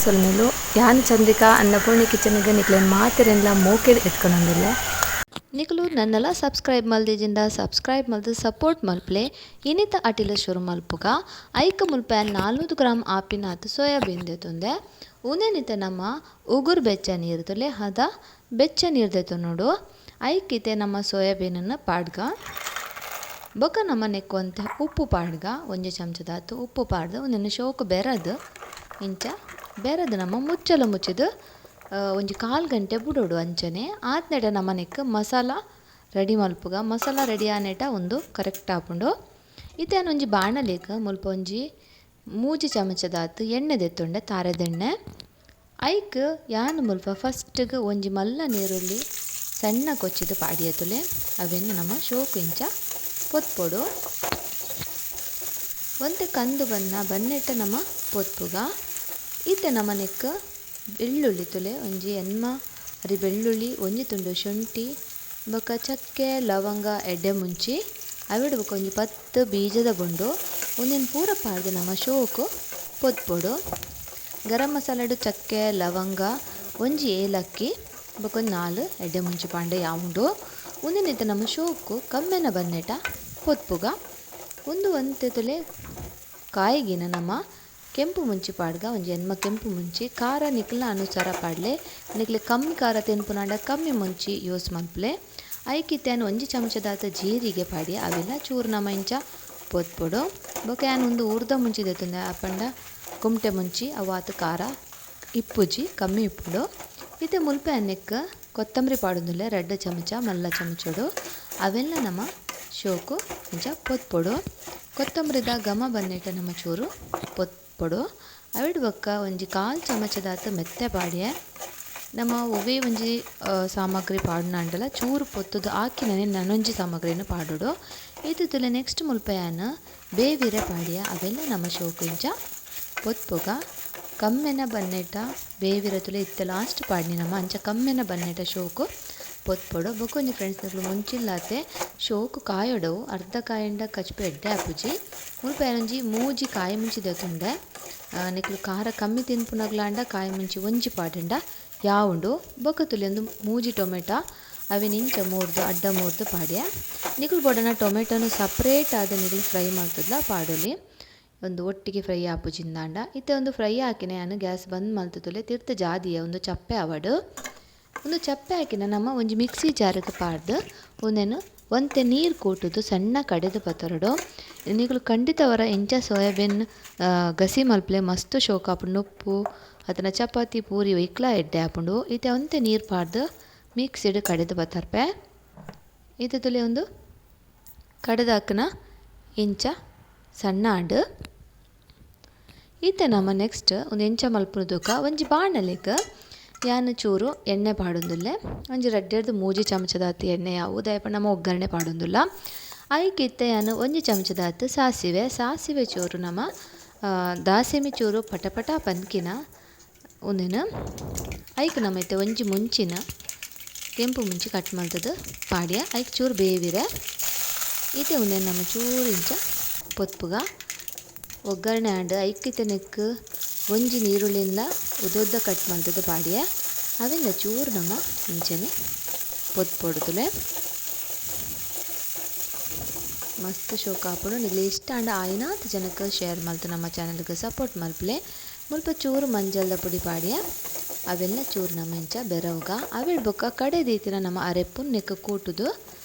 ಸೊಲ್ಮೆಲು ಯಾನ್ ಚಂದ್ರಿಕಾ ಅನ್ನಪೂರ್ಣಿ ಕಿಚನ್ಗ್ ನಿಕ್ಲೆನ್ ಮಾತೆರೆನ್ಲ ಮೋಕೆಡ್ ಎದ್ಕೊನೊಂದುಲ್ಲೆ. ನಿಕುಲು ನನ್ನಲ ಸಬ್ಸ್ಕ್ರೈಬ್ ಮಲ್ದಿಜಿಂಡ ಸಬ್ಸ್ಕ್ರೈಬ್ ಮಲ್ತ್ ಸಪೋರ್ಟ್ ಮಲ್ಪುಲೆ. ಇನಿತ ಅಟಿಲ್ ಶುರು ಮಲ್ಪುಗ. ಐಕ್ ಮುಲ್ಪ ಯಾನ್ ನಾಲ್ನೂದು ಗ್ರಾಂ ಆಪಿನಾತ್ ಸೋಯಾಬೀನ್ ದೆತೊಂದೆ. ಉಂದೆನ್ ಇತ್ತೆ ನಮ ಉಗುರು ಬೆಚ್ಚ ನೀರ್ ತುಲೆ ಹದ ಬೆಚ್ಚ ನೀರ್ ದೆತೊನೊಡು. ಐಕ್ ಇತ್ತೆ ನಮ ಸೋಯಾಬೀನ್ ನ್ ಪಾಡ್ಗ. ಬೊಕ ನಮ ನೆಕ್ಕ್ ಒಂತೆ ಉಪ್ಪು ಪಾಡ್ಗ. ಒಂಜಿ ಚಮಚದಾತ್ ಉಪ್ಪು ಪಾಡ್ದ್ ಉಂದೆನ್ ಶೋಕು ಬೆರದ್ ಇಂಚ ಬೆರದ್ ನಮ ಮುಚ್ಚಳ ಮುಚ್ಚಿದ್ ಒಂಜಿ ಕಾಲ್ ಗಂಟೆ ಬುಡೊಡು ಅಂಚನೆ ಆತ್ನೆಟ ನಮ ನೆಕ್ಕ್ ಮಸಾಲ ರೆಡಿ ಮಲ್ಪುಗ. ಮಸಾಲ ರೆಡಿ ಆನೆಟ ಉಂದು ಕರೆಕ್ಟ್ ಆಪುಂಡು. ಇತ್ತೆ ಯಾನ್ ಒಂಜಿ ಬಾಣಲೆಗ್ ಮುಲ್ಪ ಒಂಜಿ ಮೂಜಿ ಚಮಚದಾತ್ ಎಣ್ಣೆ ದೆತ್ತೊಂಡೆ ತಾರೆದೆಣ್ಣೆ. ಐಕ್ ಯಾನ್ ಮುಲ್ಪ ಫಸ್ಟ್ಗ್ ಒಂಜಿ ಮಲ್ಲ ನೀರುಳ್ಳಿ ಸಣ್ಣ ಕೊಚ್ಚಿದ್ ಪಾಡಿಯೆತುಲೆ ಅವೆನ್ ನಮ ಶೋಕು ಇಂಚ ಪೊತ್ಪೊಡು. ಒಂತೆ ಕಂದು ಬನ್ನ ಬನ್ನೆಟ್ಟ ನಮ ಪೊತ್ಪುಗ. ಇತ್ತೆ ನಮ ನೆಕ್ಕ್ ಬೆಳ್ಳುಳ್ಳಿ ತುಲೆ ಒಂಜಿ ಎನ್ಮ ಅರಿ ಬೆಳ್ಳುಳ್ಳಿ ಒಂಜಿ ತುಂಡು ಶುಂಠಿ ಬೊಕ ಚಕ್ಕೆ ಲವಂಗ ಎಡ್ಡೆ ಮುಂಚಿ ಅವೆಡ್ ಬೊಕ ಒಂಜಿ ಪತ್ತ್ ಬೀಜದ ಬೊಂಡು ಉಂದೆನ್ ಪೂರ ಪಾಡ್ದ್ ನಮ ಶೋಕು ಪೊತ್ಪೊಡು. ಗರಂ ಮಸಾಲೆಡ್ ಚಕ್ಕೆ ಲವಂಗ ಒಂಜಿ ಏಲಕ್ಕಿ ಬೊಕ ಒಂಜಿ ನಾಲ್ ಎಡ್ಡೆ ಮುಂಚಿ ಪಾಂಡೆ ಯಾವುಂಡು. ಉಂದೆನ್ ಇತ್ತೆ ನಮ ಶೋಕು ಕಮ್ಮೆನ ಬನ್ನೆಟ ಪೊತ್ಪುಗ. ಉಂದು ಒಂತೆ ತುಲೆ ಕಾಯಿಗಿನ ನಮ ಕೆಂಪು ಮುಂಚಿ ಪಾಡ್ಗ ಒಂಜಿ ಎನ್ಮ ಕೆಂಪು ಮುಂಚಿ ಖಾರ ನಿಕ್ಲ್ನ ಅನುಸಾರ ಪಾಡ್ಲೆ. ನಿಕ್ಲೆ ಕಮ್ಮಿ ಖಾರ ತಿನ್ಪುನಾಂಡ ಕಮ್ಮಿ ಮುಂಚಿ ಯೂಸ್ ಮಲ್ಪುಲೆ. ಐಕ್ ಇತ್ತೆ ಯಾನ್ ಒಂಜಿ ಚಮಚದಾತ್ ಜೀರಿಗೆ ಪಾಡಿ ಅವೆಲ ಚೂರು ನಮ ಇಂಚ ಪೊತ್ಪೊಡು. ಬೊಕ ಯಾನ್ ಉಂದು ಉರ್ದ ಮುಂಚಿ ದೆತ್ತೊಂದೆ ಅಪಂಡ ಕುಮ್ಟೆ ಮುಂಚಿ ಅವು ಆತ್ ಖಾರ ಇಪ್ಪುಜಿ ಕಮ್ಮಿ ಇಪ್ಪುಂಡು. ಇತ್ತೆ ಮುಲ್ಪ ಯಾನ್ ನೆಕ್ಕ್ ಕೊತ್ತಂಬರಿ ಪಾಡೊಂದುಲ್ಲೆ ರಡ್ಡ್ ಚಮಚ ಮಲ್ಲ ಚಮಚೊಡು ಅವೆಲ್ಲ ನಮ ಶೋಕು ಇಂಚ ಪೊತ್ಪೊಡು. ಕೊತ್ತಂಬರಿದ ಘಮ ಬನ್ನೆಟ ನಮ ಚೂರು ಪೊತ್ಪೊಡು. ಅವೆಡ್ ಬೊಕ್ಕ ಒಂಜಿ ಕಾಲ್ ಚಮಚದಾತ್ ಮೆತ್ತೆ ಪಾಡ್ಯೆ. ನಮ ಒವ್ವೇ ಒಂಜಿ ಸಾಮಗ್ರಿ ಪಾಡುನಾಂಡಲ ಚೂರು ಪೊತ್ತುದು ಆಕಿನನೆ ನನೊಂಜಿ ಸಾಮಗ್ರಿನ್ ಪಾಡೊಡು. ಇತ್ತೆ ತುಲೆ ನೆಕ್ಸ್ಟ್ ಮುಲ್ಪ ಯಾನ್ ಬೇವಿರೆ ಪಾಡ್ಯೆ ಅವೆಲ್ಲ ನಮ ಶೋಕು ಇಂಚ ಪೊತ್ಪುಗ. ಕಮ್ಮೆನ ಬನ್ನೆಟ ಬೇವಿರೆ ತುಲೆ ಇತ್ತೆ ಲಾಸ್ಟ್ ಪಾಡ್ನಿ ನಮ ಅಂಚ ಕಮ್ಮೆನ ಬನ್ನೆಟ ಶೋಕು ಪೊತ್ಪೊಡು. ಬೊಕ ಒಂಜಿ ಫ್ರೆಂಡ್ಸ್ ನಕುಲು ಮುಂಚಿಲ್ಲಾತೆ ಶೋಕು ಕಾಯೊಡವು ಅರ್ಧ ಕಾಯಂಡ ಕಚ್ಪೆ ಎಡ್ಡೆ ಆಪುಜಿ. ಮುಲ್ಪ ಯಾನೊಂಜಿ ಮೂಜಿ ಕಾಯಿ ಮುಂಚಿ ದೆತೊಂಡೆ. ನಿಕುಲು ಖಾರ ಕಮ್ಮಿ ತಿನ್ಪುನಗ್ಲಾಂಡ ಕಾಯಿ ಮುಂಚಿ ಒಂಜಿ ಪಾಡುಂಡ ಯಾವುಂಡು. ಬೊಕ ತುಲೆ ಉಂದು ಮೂಜಿ ಟೊಮೆಟೊ ಅವೆನ್ ಇಂಚ ಮೂರ್ದು ಅಡ್ಡ ಮೂರ್ದು ಪಾಡ್ಯೆ. ನಿಕುಲು ಬೋಡಾಂಡ ಟೊಮೆಟೊನು ಸಪ್ರೇಟ್ ಆದ್ ನಿಕುಲು ಫ್ರೈ ಮಲ್ತುದ್ಲ ಪಾಡೊಲಿ. ಉಂದು ಒಟ್ಟಿಗೆ ಫ್ರೈ ಆಪುಜಿಂದಾಂಡ. ಇತ್ತೆ ಉಂದು ಫ್ರೈ ಆಕಿನ ಯಾನ್ ಗ್ಯಾಸ್ ಬಂದ್ ಮಲ್ತುದುಲೆ ತಿರ್ತ್ ಜಾದಿಯ ಉಂದು ಚಪ್ಪೆ ಆವಡ್. ಉಂದು ಚಪ್ಪೆ ಆಕಿನ ನಮ ಒಂಜಿ ಮಿಕ್ಸಿ ಜಾರ್ಗ್ ಪಾಡ್ದ್ ಉಂದೆನ್ ಒಂತೆ ನೀರ್ ಕೂಟುದು ಸಣ್ಣ ಕಡೆದು ಪತೊರೊಡು. ನಿಕುಲು ಖಂಡಿತವರ ಇಂಚ ಸೋಯಾಬೀನ್ ಗಸಿ ಮಲ್ಪುಲೆ ಮಸ್ತ್ ಶೋಕು ಆಪುಂಡು. ನುಪ್ಪು ಅತ್ತಂಡ ಚಪಾತಿ ಪೂರಿ ಒಯ್ಕ್ಲಾ ಎಡ್ಡೆ ಆಪುಂಡು. ಇತ್ತೆ ಒಂತೆ ನೀರ್ ಪಾಡ್ದ್ ಮಿಕ್ಸಿಡ್ ಕಡೆದು ಬತ್ತರ್ಪೆ. ಇತ್ತೆ ತುಲೆ ಉಂದು ಕಡೆದಾಕುನ ಇಂಚ ಸಣ್ಣ ಆಂಡ್. ಇತ್ತೆ ನಮ ನೆಕ್ಸ್ಟ್ ಉಂದು ಎಂಚ ಮಲ್ಪುನು ತೂಕ. ಒಂಜಿ ಬಾಣಲೆಗ್ ಯಾನ್ ಚೂರು ಎಣ್ಣೆ ಪಾಡೊಂದುಲ್ಲೆ. ಒಂಜಿ ರಡ್ಡೆರ್ದ್ ಮೂಜಿ ಚಮಚದಾತ್ ಎಣ್ಣೆ ಯಾವು ದಾಯೆ ನಮ ಒಗ್ಗರಣೆ ಪಾಡೊಂದುಲ್ಲ. ಐಕ್ ಇತ್ತೆ ಯಾನ್ ಒಂಜಿ ಚಮಚದಾತ್ ಸಾಸಿವೆ ಸಾಸಿವೆ ಚೂರು ನಮ ದಾಸೆಮಿ ಚೂರು ಪಟ ಪಟ ಪನ್ಕಿನ ಉಂದೆನ್ ಐಕ್ ನಮ ಇತ್ತೆ ಒಂಜಿ ಮುಂಚಿನ ಕೆಂಪು ಮುಂಚಿ ಕಟ್ ಮಲ್ತುದು ಪಾಡ್ಯ. ಐಕ್ ಚೂರು ಬೇವಿರೆ. ಇತ್ತೆ ಉಂದೆನ್ ನಮ ಚೂರು ಇಂಚ ಪೊತ್ಪುಗ. ಒಗ್ಗರಣೆ ಆಂಡ್. ಐಕ್ ಇತ್ತೆ ನೆಕ್ಕ್ ಒಂಜಿ ನೀರುಳ್ಳಿನ್ಲ ಉದ್ದೊದ್ದ ಕಟ್ ಮಲ್ತುದು ಪಾಡ್ಯ. ಅವೆನ್ ಚೂರು ನಮ ಇಂಚನೆ ಪೊತ್ಪೊಡು ತುಲೆ. ಮಸ್ತ್ ಶೋಕು ಆಪುಂಡು. ನಿಕ್ಲೆ ಇಷ್ಟ ಆಂಡ ಆಯಿನಾತ್ ಜನಕ್ ಶೇರ್ ಮಲ್ತ್ ನಮ್ಮ ಚಾನೆಲ್ಗ್ ಸಪೋರ್ಟ್ ಮಲ್ಪುಲೆ. ಮುಲ್ಪ ಚೂರು ಮಂಜಲ್ದ ಪುಡಿ ಪಾಡ್ಯ. ಅವೆಲ್ಲ ಚೂರು ನಮ ಇಂಚ ಬೆರವುಗ. ಅವೆಡ್ ಬೊಕ್ಕ ಕಡೆ ದೀತಿನ ನಮ ಅರೆಪ್ಪುನ್ ನೆಕ್ಕ್ ಕೂಟುದು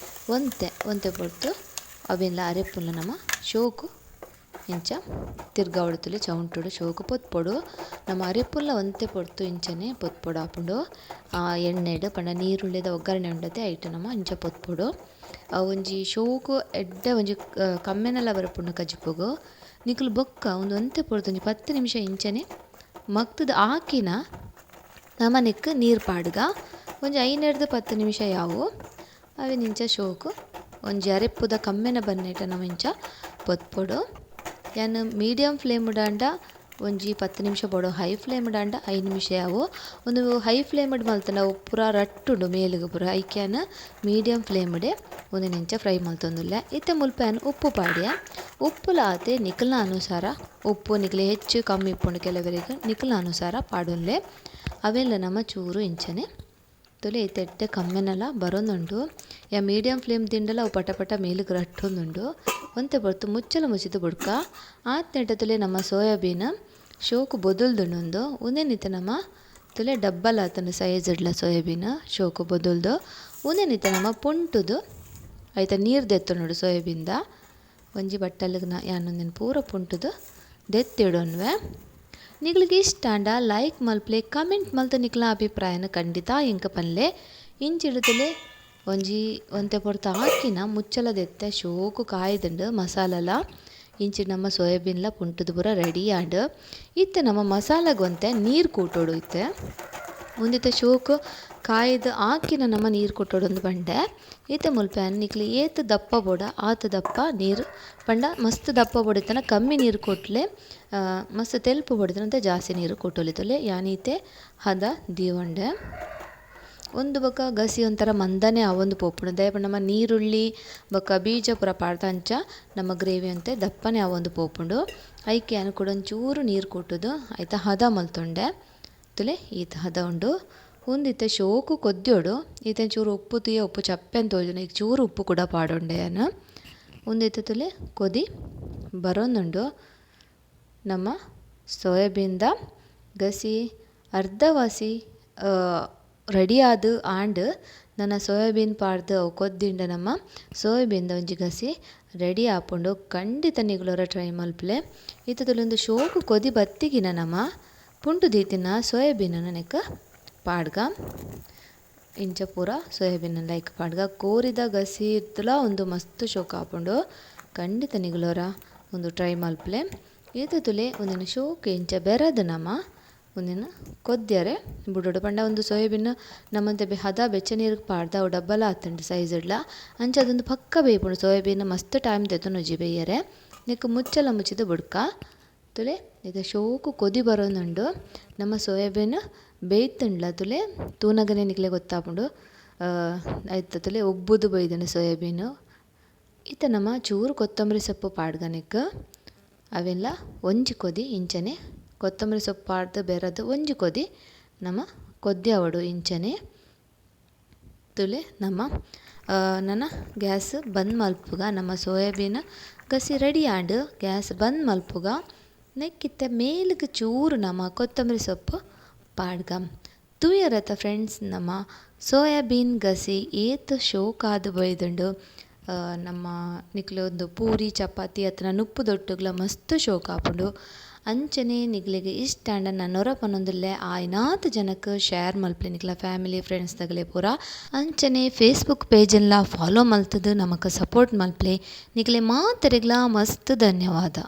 ಒಂತೆ ಒಂತೆ ಪೊರ್ತು ಅವೆನ್ಲ ಅರೆಪ್ಪುನ್ಲ ನಮ ಶೋಕು ಇಂಚ ತಿರ್ಗಾವೊಡು ತುಲೆ ಚೌಂಟುಡು ಶೋಕು ಪೊತ್ಪೊಡು. ನಮ ಅರೆಪ್ಪುನ್ಲ ಒಂತೆ ಪೊರ್ತು ಇಂಚನೆ ಪೊತ್ಪೊಡು ಆಪುಂಡು. ಎಣ್ಣೆಡ್ ಪಂಡ ನೀರುಳ್ಳಿದ ಒಗ್ಗರಣೆ ಉಂಡತೆ ಐಟ್ ನಮ ಇಂಚ ಪೊತ್ಪೊಡು. ಒಂಜಿ ಶೋಕು ಎಡ್ಡೆ ಒಂಜಿ ಕಮ್ಮೆನಲ ಬರ್ಪುಂಡು ಕಜಿಪುಗು. ನಿಕುಲು ಬೊಕ್ಕ ಉಂದು ಒಂತೆ ಪೊರ್ತು ಒಂಜಿ 10 ನಿಮಿಷ ಇಂಚನೆ ಮಗ್ತುದು ಆಕಿನ ನಮ ನೆಕ್ಕ್ ನೀರ್ ಪಾಡ್ಗ. ಒಂಜಿ 5 10 ನಿಮಿಷ ಯಾವು ಅವೆನ್ ಇಂಚ ಶೋಕು ಒಂಜಿ ಅರೆಪ್ಪುದ ಕಮ್ಮೆನ ಬನ್ನೆಟ ನಮ ಇಂಚ ಪೊತ್ಪೊಡು. ಯಾನ್ ಮೀಡಿಯಂ ಫ್ಲೇಮ್ ಡಾಂಡ ಒಂಜಿ 10 ನಿಮಿಷ ಬೋಡು ಹೈ ಫ್ಲೇಮ್ ಆಂಡ 5 ನಿಮಿಷ ಯಾವು ಒಂದು ಹೈ ಫ್ಲೇಮ್ ಮಲ್ತಂಡ ಅವು ಪೂರ ರಟ್ಟುಂಡು ಮೇಲುಗು ಪೂರ ಐಕ್ಯಾನ ಮೀಡಿಯಂ ಫ್ಲೇಮ್ ಒಂದೆಂಚ ಫ್ರೈ ಮಲ್ತೊಂದುಲ್ಲೆ. ಇತ್ತೆ ಮುಲ್ಪ ಯಾನ್ ಉಪ್ಪು ಪಾಡ್ಯ. ಉಪ್ಪುಲ ಆತೆ ನಿಕಲ್ನ ಅನುಸಾರ ಉಪ್ಪು ನಿಕ್ಲೆ ಹೆಚ್ಚು ಕಮ್ಮಿ ಇಪ್ಪುಂಡು ಕೆಲವರಿಗೆ ನಿಕಲ್ನ ಅನುಸಾರ ಪಾಡೊನ್ಲೆ. ಅವೆಲ್ಲ ನಮ್ಮ ಚೂರು ಇಂಚನೆ ತುಲೆ ಇತ್ತೆ ಎಡ್ಡೆ ಕಮ್ಮೆನಲ ಬರೊಂದುಂಡು. ಯಾ ಮೀಡಿಯಂ ಫ್ಲೇಮ್ ದಿಂಡಲ ಅವು ಪಟ ಪಟ ಮೇಲುಗು ರಟ್ಟೊಂದುಂಡು. ಒಂತೆ ಪೊರ್ತು ಮುಚ್ಚಲ ಮುಚ್ಚಿದ್ ಬುಡ್ಕ. ಆತ್ನೆಟ ತುಲೆ ನಮ್ಮ ಸೋಯಾಬೀನ್ ಶೋಕು ಬೊದುಲ್ದುಂಡು. ಉಂದೆನ್ ಇತ್ತೆ ನಮ್ಮ ತುಲೆ ಡಬ್ಬಲ್ ಆತುಂಡು ಸೈಜ್ ಡ್ಲ ಸೋಯಾಬೀನ್ ಶೋಕು ಬೊದುಲ್ದು. ಉಂದೆನ್ ಇತ್ತೆ ನಮ್ಮ ಪೊಂಟುದು ಐತ ನೀರು ದೆತ್ತೊನೊಡು ಸೋಯಾಬೀನ್ದ. ಒಂಜಿ ಬಟ್ಟಲ್ಗ್ ಯಾನ್ ಉಂದೆನ್ ಪೂರ ಪೊಂಟುದು ದೆತ್ತಿಡೊನ್ವೆ. ನಿಕ್ಲೆಗ್ ಇಷ್ಟ ಆಂಡ ಲೈಕ್ ಮಲ್ಪುಲೆ, ಕಮೆಂಟ್ ಮಲ್ತ್ ನಿಕ್ಲೆನ ಅಭಿಪ್ರಾಯನ್ ಖಂಡಿತ ಎಂಕ್ ಪನ್ಲೆ. ಇಂಚಿಡುತ್ತಲೇ ಒಂಜಿ ಒಂತೆ ಪೊರ್ತು ಆಕಿನ ಮುಚ್ಚಲ ದೆತ್ತೆ ಶೋಕು ಕಾಯ್ದುಂಡು ಮಸಾಲಲ. ಇಂಚಿ ನಮ್ಮ ಸೋಯಾಬೀನ್ಲ ಪುಂಟುದು ಪೂರ ರೆಡಿ ಆಂಡ್. ಇತ್ತೆ ನಮ್ಮ ಮಸಾಲಗ್ ಒಂತೆ ನೀರು ಕೂಟೊಡು. ಇತ್ತೆ ಉಂದಿತ್ತೆ ಶೋಕು ಕಾಯ್ದು ಆಕಿನ ನಮ್ಮ ನೀರು ಕೊಟ್ಟೊಡು ಅಂದ್ ಪಂಡೆ. ಇತ್ತೆ ಮುಲ್ಪ ಯಾನ್ ನಿಕ್ಲೆ ಏತ್ ದಪ್ಪ ಬೋಡ ಆತ್ ದಪ್ಪ ನೀರು ಪಂಡ ಮಸ್ತ್ ದಪ್ಪ ಬೋಡಿತ್ತನ ಕಮ್ಮಿ ನೀರು ಕೊಟ್ಲೆ, ಮಸ್ತ್ ತೆಲ್ಪು ಬೋಡಿತ್ತನ ಜಾಸ್ತಿ ನೀರು ಕೊಟ್ಟೊಲಿ ತೊಲೆ. ಯಾನ್ ಇತ್ತೆ ಹದ ದೀವೊಂಡೆ. ಉಂದು ಬೊಕ ಗಸಿ ಒಂಥರ ಮಂದನೆ ಆವೊಂದು ಪೋಪುಂಡು. ದಾಯೆ ಪಂಡ ನಮ್ಮ ನೀರುಳ್ಳಿ ಬೊಕ ಬೀಜ ಪೂರ ಪಾಡ್ದ ಅಂಚ ನಮ್ಮ ಗ್ರೇವಿ ಒಂತೆ ದಪ್ಪನೆ ಆವೊಂದು ಪೋಪುಂಡು. ಐಕ್ ಯಾನ್ ಕುಡ ಒಂಚೂರು ನೀರು ಕೊಟ್ಟುದು ಐತ ಹದ ಮಲ್ತೊಂಡೆ. ತುಲೆ ಈತ್ ಹದ ಉಂಡು. ಉಂದು ಇತ್ತೆ ಶೋಕು ಕೊದ್ಯೊಡು. ಇತ್ತೆ ಚೂರು ಉಪ್ಪು ತೂಯ ಉಪ್ಪು ಚಪ್ಪೆನ್ ತೋಜುಂಡು. ಐಕ್ ಚೂರು ಉಪ್ಪು ಕೂಡ ಪಾಡೊಂಡೆ ಯಾನ್. ಉಂದು ಇತ್ತೆ ತುಲೆ ಕೊದಿ ಬರೊಂದುಂಡು. ನಮ್ಮ ಸೋಯಾಬೀನ್ದ ಗಸಿ ಅರ್ಧವಾಸಿ ರೆಡಿ ಆದ್ ಆಂಡ್. ನನ ಸೋಯಾಬೀನ್ ಪಾಡ್ದ್ ಅವು ಕೊದ್ದಿಂಡ ನಮ್ಮ ಸೋಯಾಬೀನ್ದ ಒಂಜಿ ಗಸಿ ರೆಡಿ ಆಪುಂಡು. ಖಂಡಿತ ನಿಗುಲೊರ ಟ್ರೈ ಮಲ್ಪುಲೆ. ಇತ್ತೆ ತುಲೆ ಉಂದು ಶೋಕು ಕೊದಿ ಬತ್ತಿಗಿನ ನಮ ಪುಂಟು ದೀತಿನ ಸೋಯಾಬೀನ್ ನೆಕ್ ಪಾಡ್ಗ. ಇಂಚ ಪೂರ ಸೋಯಾಬೀನ್ ಲೈಕ್ ಪಾಡ್ಗ. ಕೋರಿದ ಗಸಿ ಇತ್ತಲ ಉಂದು ಮಸ್ತ್ ಶೋಕು ಆಪುಂಡು. ಖಂಡಿತ ನಿಗುಲೊರ ಉಂದು ಟ್ರೈ ಮಲ್ಪುಲೆ. ಇತ್ತೆ ತುಲೆ ಉಂದೆನ್ ಶೋಕು ಇಂಚ ಬೆರದ್ ನಮ ಉಂದೆನ್ ಕೊದ್ಯರೆ ಬುಡೊಡು. ಪಂಡ ಉಂದು ಸೋಯಾಬೀನ್ ನಮಂತೆ ಹದ ಬೆಚ್ಚ ನೀರುಗ್ ಪಾಡ್ದ ಅವು ಡಬ್ಬಲ ಆತುಂಡು ಸೈಜ್ ಡ್ಲ. ಅಂಚ ಅದೊಂದು ಪಕ್ಕ ಬೇಯ್ಪುಂಡು. ಸೋಯಾಬೀನ್ ಮಸ್ತ್ ಟೈಮ್ ದೆತೊನುಜಿ ಬೇಯರೆ. ನೆಕ್ ಮುಚ್ಚಲ ಮುಚ್ಚಿದ್ ಬುಡ್ಕ. ತುಲೆ ಇತ್ತೆ ಶೋಕು ಕೊದಿ ಬರೊಂದುಂಡು. ನಮ್ಮ ಸೋಯಾಬೀನ್ ಬೇಯ್ತುಂಡ್ಲ ತುಲೆ ತೂನಗನೆ ನಿಕ್ಲೆ ಗೊತ್ತಾಪುಂಡು. ಐತ ತುಲೆ ಉಬ್ಬುದು ಬೈದುಂಡು ಸೋಯಾಬೀನ್. ಇತ್ತೆ ನಮ್ಮ ಚೂರು ಕೊತ್ತಂಬರಿ ಸೊಪ್ಪು ಪಾಡ್ಗ ನೆಕ್. ಅವೆಲ್ಲ ಒಂಜಿ ಕೊದಿ ಇಂಚನೆ ಕೊತ್ತಂಬರಿ ಸೊಪ್ಪು ಪಾಡ್ದ್ ಬೆರದ್ ಒಂಜಿ ಕೊದಿ ನಮ ಕೊದ್ಯಾವೊಡು ಇಂಚನೆ. ತುಲೆ ನಮ್ಮ ನನ ಗ್ಯಾಸ್ ಬಂದ್ ಮಲ್ಪುಗ. ನಮ್ಮ ಸೋಯಾಬೀನ್ ಗಸಿ ರೆಡಿ ಆಂಡ್. ಗ್ಯಾಸ್ ಬಂದ್ ಮಲ್ಪುಗ. ನೆಕ್ಕಿತ್ತೆ ಮೇಲುಗ್ ಚೂರು ನಮ ಕೊತ್ತಂಬರಿ ಸೊಪ್ಪು ಪಾಡ್ಗ. ತೂಯರತ ಫ್ರೆಂಡ್ಸ್ ನಮ್ಮ ಸೋಯಾಬೀನ್ ಗಸಿ ಏತ್ ಶೋಕಾದ್ ಬೈದುಂಡು. ನಮ್ಮ ನಿಕ್ಲೆ ಒಂದು ಪೂರಿ ಚಪಾತಿ ಅತ್ತ್ಂಡ ನುಪ್ಪುದೊಟ್ಟುಗ್ಲ ಮಸ್ತ್ ಶೋಕು ಆಪುಂಡು. ಅಂಚನೆ ನಿಕ್ಲೆಗ್ ಇಷ್ಟ ಆಂಡ ನನ್ನೊರ ಪನೊಂದುಲ್ಲೆ ಆಯಿನಾತ್ ಜನಕ್ ಶೇರ್ ಮಲ್ಪುಲೆ ನಿಕ್ಲೆ ಫ್ಯಾಮಿಲಿ ಫ್ರೆಂಡ್ಸ್ ದಗಲೆ ಪೂರ. ಅಂಚನೆ ಫೇಸ್ಬುಕ್ ಪೇಜ್ ನ್ಲ ಫಾಲೋ ಮಲ್ತುದು ನಮಕ್ ಸಪೋರ್ಟ್ ಮಲ್ಪುಲೆ. ನಿಕ್ಲೆ ಮಾತೆರೆಗ್ಲ ಮಸ್ತ್ ಧನ್ಯವಾದ.